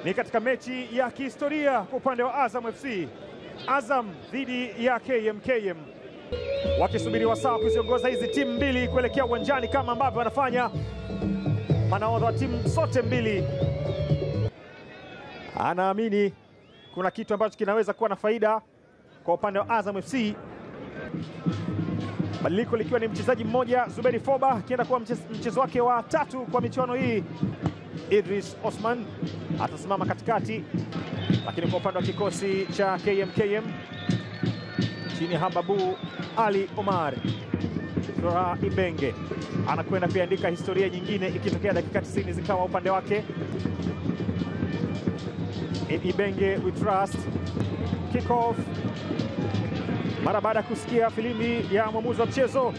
Ni katika mechi ya kihistoria kwa upande wa Azam FC. Azam dhidi ya KMKM. Wakisubiri wasaa kuziongoza hizi timu mbili kuelekea uwanjani kama ambavyo wanafanya manahodha wa timu zote mbili. Anaamini kuna kitu ambacho kinaweza kuwa na faida kwa upande wa Azam FC. Badiliko likiwa ni mchezaji mmoja Zuberi Foba akienda kuwa mchezo wake wa tatu kwa michuano hii. Idris Osman atasimama katikati, lakini kwa upande wa kikosi cha KMKM chini Hababu Ali Omar, Flora Ibenge anakwenda kuandika historia nyingine ikitokea dakika 90 zikawa upande wake. Ibenge we trust. Kick off mara baada kusikia filimbi ya mwamuzi wa mchezo,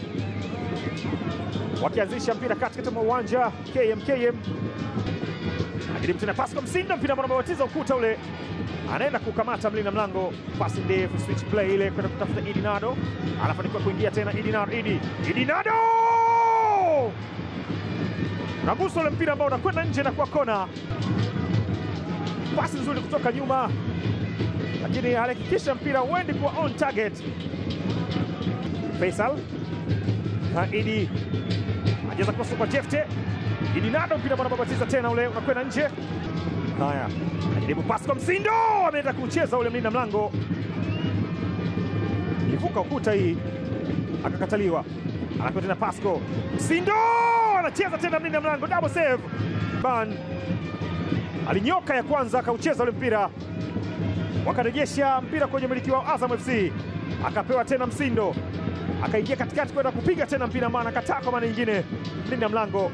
wakianzisha mpira katikati mwa uwanja KMKM. Ajaribu tena pasi kwa Msindo, mpira ambao unabatiza ukuta ule, anaenda kukamata mlinda mlango. Pasi ndefu, switch play ile kwenda kutafuta Idi Nado, anafanikiwa kuingia tena Idi Nado, Idi Nado nagusa ule mpira ambao unakwenda nje na kwa kona. Pasi nzuri kutoka nyuma, lakini alihakikisha mpira uende kwa on target. Faisal na Idi anacheza cross kwa Jefte. Idi Nado, mpira ambao unabatiza tena ule unakwenda nje. Haya, anajaribu pasi kwa Msindo, ameenda kucheza ule mlinda mlango. Ilivuka ukuta hii, akakataliwa. Anakwenda tena Pasco. Msindo anacheza tena mlinda mlango, double save. Ban alinyoka ya kwanza akaucheza ule mpira. Wakarejesha mpira kwenye miliki wa Azam FC. Akapewa tena Msindo. Akaingia katikati kwenda kupiga tena mpira, maana akataa kwa maana nyingine mlinda mlango.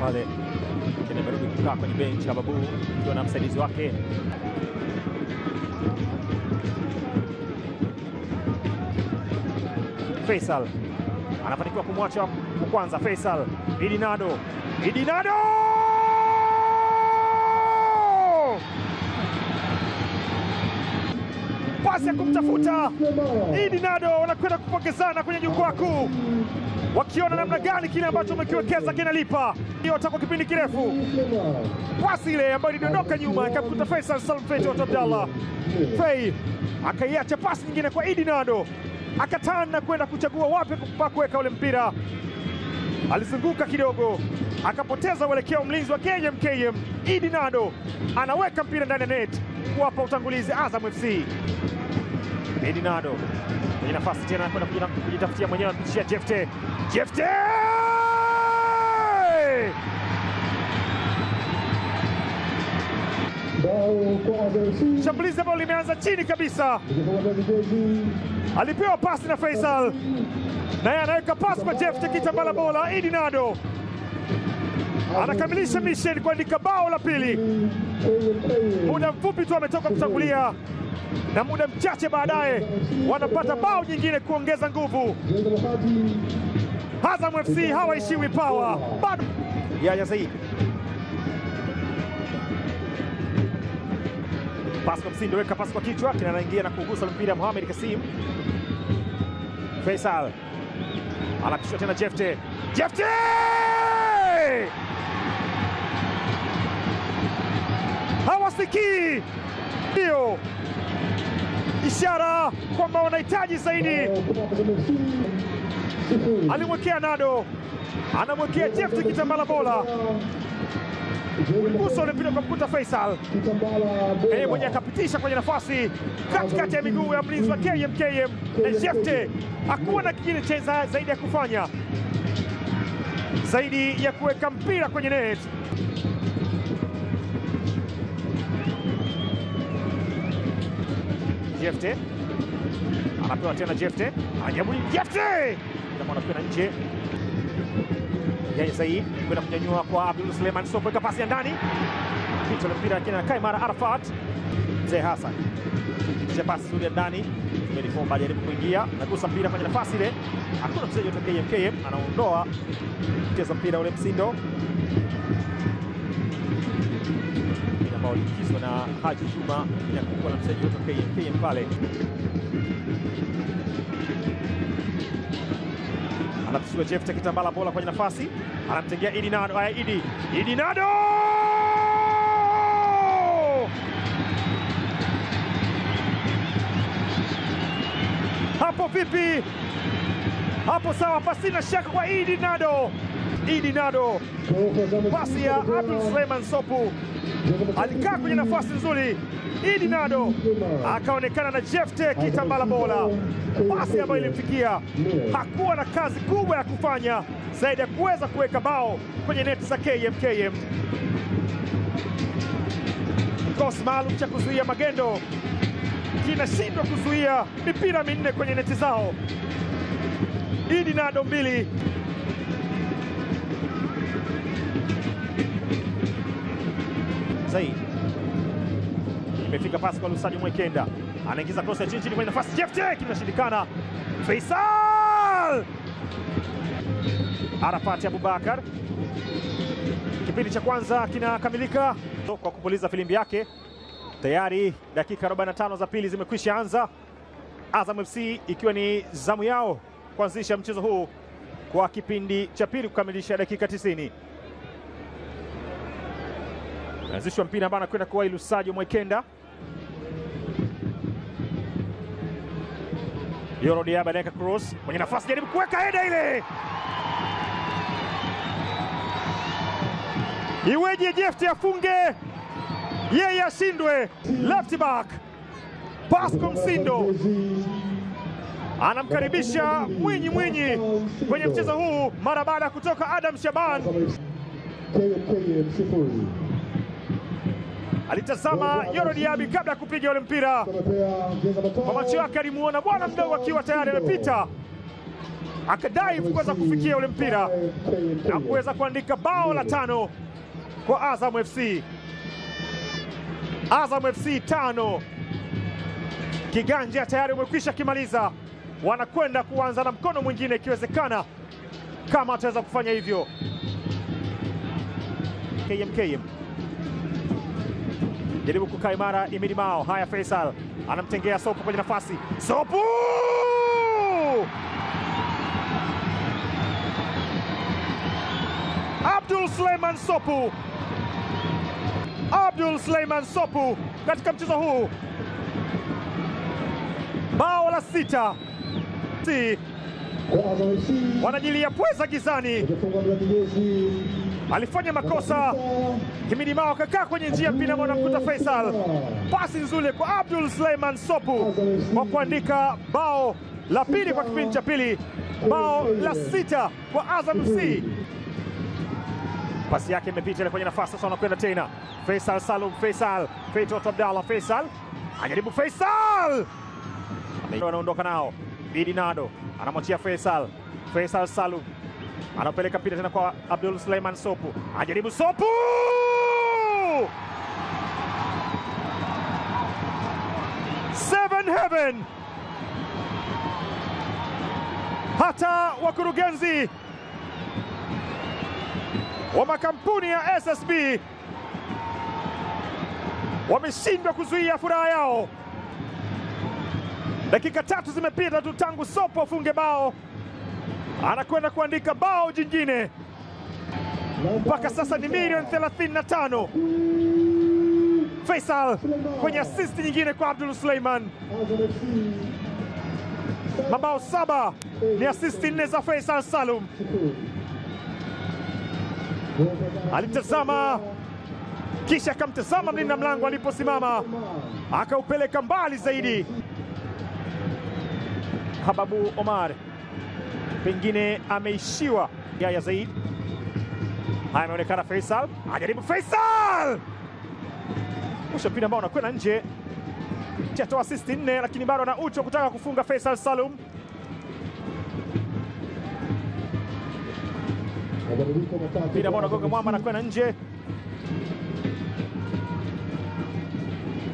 Pale amerudi kukaa kwenye bench Hababu akiwa na msaidizi wake. Faisal anafanikiwa kumwacha kwanza Faisal. Idi Nado, Idi Nado! Pasi ya kumtafuta Idi Nado, wanakwenda kupokezana kwenye jukwaa kuu, wakiona namna gani kile ambacho umekiwekeza kinalipa. Hiyo kwa kipindi kirefu. Pasi ile ambayo ilidondoka nyuma ikamkuta Faisal Salum Toto Abdallah. Fei akaiacha pasi nyingine kwa Idi Nado, akatana kwenda kuchagua wapi pa kuweka ule mpira. Alizunguka kidogo akapoteza uelekeo mlinzi wa KMKM. Idi Nado anaweka mpira ndani ya net kuwapa utangulizi Azam FC. Idi Nado kwenye nafasi tena kwenda kujitafutia mwenyewe, anampitishia Jefte. Jefte! Shambulizi ambalo limeanza chini kabisa. Alipewa pasi na Faisal, naye anaweka pasi kwa Jefte Kitambala bola. Idi Nado anakamilisha mission kuandika bao la pili. Muda mfupi tu ametoka kutangulia, na muda mchache baadaye wanapata bao nyingine kuongeza nguvu. Azam FC hawaishiwi power bado. Ya Said. Pasi kwa Msindo, weka pasi kwa kichwa, kinaingia na kugusa mpira Mohamed Kasim. Faisal anapishwa tena Jefte. Jefte! Hawasikii. Ndio ishara kwamba wanahitaji zaidi. Alimwekea Nado, anamwekea Jefte Kitambala bola. Uso ulipita kwa mkuta Faisal. Yeye mwenyewe akapitisha kwenye nafasi katikati ya miguu ya mlinzi wa KMKM. Na Jefte hakuwa na kingine cha zaidi ya kufanya zaidi ya kuweka mpira kwenye net. Jefte anapewa tena Jefte, anajaribu Jefte, kama anakwenda nje. Yeye Said kwenda kunyanyua kwa Abdul Suleiman Sopo, weka pasi ya ndani. Kichwa la mpira lakini anakaa imara Arafat. Mzee Hassan kisha pasi nzuri ya ndani. Zuberi Foba ajaribu kuingia, nagusa mpira kwenye nafasi ile. Hakuna mchezaji wa KMKM, anaondoa cheza mpira ule Msindo. Mpira ambao ulichezwa na Haji Juma, lakini hakuwa na mchezaji wa KMKM pale. Anapishwa Jefte Kitambala bola kwenye nafasi, anamtengea Idi Nado. Haya, Idi Nado! vipi? Hapo sawa, pasina shaka kwa Idi Nado. Idi Nado, pasi ya Abdul Suleiman Sopu, alikaa kwenye nafasi nzuri. Idi Nado akaonekana na Jefte Kitambala Bola, pasi ambayo ilimfikia. Hakuwa na kazi kubwa ya kufanya zaidi ya kuweza kuweka bao kwenye neti za KMKM. Kikosi maalum cha kuzuia magendo kinashindwa kuzuia mipira minne kwenye neti zao. Idi Nado 2. Zaid imefika pasi kwa Lusajo Mwekenda, anaingiza cross ya chini chini kwenye nafasi, Jefte kinashindikana. Faisal Arafati Abubakar. Kipindi cha kwanza kinakamilika kwa kupuliza filimbi yake. Tayari dakika 45 za pili zimekwisha anza, Azam FC ikiwa ni zamu yao kuanzisha mchezo huu kwa kipindi cha pili kukamilisha dakika 90. Anzishwa mpira ambao anakwenda kwa Lusajo Mwekenda. Yoro Diaba anaweka cross kwenye nafasi, jaribu kuweka header ile. Iweje Jefte afunge, yeye ashindwe? Left back Pascal Msindo anamkaribisha Mwinyi Mwinyi kwenye mchezo huu mara baada kutoka Adam Shaban. Alitazama Yoro Diaby kabla ya kupiga ule mpira. Kwa macho yake alimuona bwana mdogo akiwa tayari amepita, akadai kuweza kufikia ule mpira na kuweza kuandika bao la 5 kwa Azam FC. Azam FC 5. Kiganja tayari umekwisha kimaliza. Wanakwenda kuanza na mkono mwingine ikiwezekana, kama ataweza kufanya hivyo. KMKM jaribu kukaa imara, Imidi Mao. Haya, Faisal anamtengea Sopu kwenye nafasi. Sopu! Abdul Suleiman Sopu. Abdul Suleiman Sopu katika mchezo huu, bao la 6. Wanajilia pweza gizani. Alifanya makosa Himidi Mao, akakaa kwenye njia mpira ambao anamkuta Faisal. Pasi nzuri kwa Abdul Suleiman Sopu kwa kuandika bao la pili kwa kipindi cha pili, bao la 6 kwa Azam FC. Pasi yake imepita ile kwenye nafasi, sasa wanakwenda tena Faisal Salum, Faisal Feitoto Abdallah, Faisal anajaribu, Faisal anaondoka nao. Idi Nado anamwachia Faisal, Faisal Salum anapeleka mpira tena kwa Abdul Suleiman Sopu, anajaribu Sopu! Seven Heaven. Hata wakurugenzi wa makampuni ya SSB wameshindwa kuzuia furaha yao. Dakika 3 zimepita tu tangu Sopu afunge bao, anakwenda kuandika bao jingine. Mpaka sasa ni milioni 35. Faisal kwenye assist nyingine kwa Abdul Suleiman. Mabao 7 ni assist 4 za Faisal Salum. Alitazama kisha akamtazama mlinda mlango aliposimama, akaupeleka mbali zaidi. Hababu Omar pengine ameishiwa ya Zaid. Haya, ameonekana Faisal, ajaribu Faisal! Usha mpira ambao unakwenda nje. Chatoa assist 4 lakini bado ana uchu kutaka kufunga Faisal Salum. Mpira ambao unagonga mwamba na kwenda nje.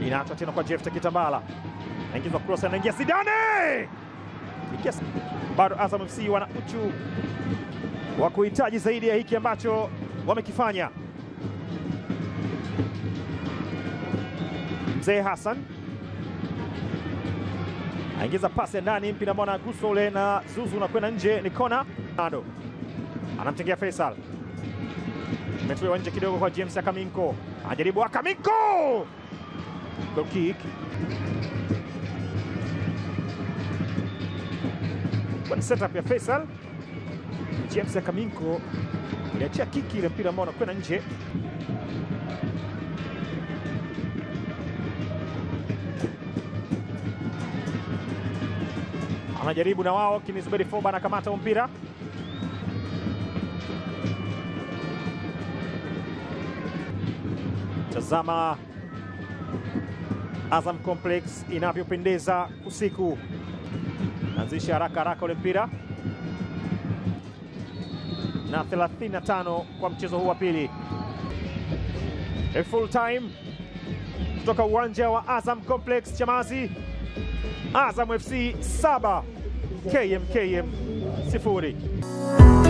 Inaachwa tena kwa Jefte Kitambala. Anaingizwa cross, anaingia Zidane. Bado Azam FC wana uchu wa kuhitaji zaidi ya hiki ambacho wamekifanya. Mzee Hassan aingiza pasi ndani, mpira ambao unaguswa ule na Zuzu na kwenda nje, ni kona. Nado anamtengea Faisal, imetolewa nje kidogo kwa James Akaminko, anajaribu Akaminko, goal kick. Kwa setup ya Faisal James Akaminko aliachia kiki ile mpira ambao unakwenda nje. Anajaribu na wao, lakini Zuberi Foba anakamata mpira. Tazama Azam Complex inavyopendeza usiku. Anzisha haraka haraka ule mpira. Na 35 kwa mchezo huu wa pili. A full time kutoka uwanja wa Azam Complex Chamazi. Azam FC 7 KMKM 0.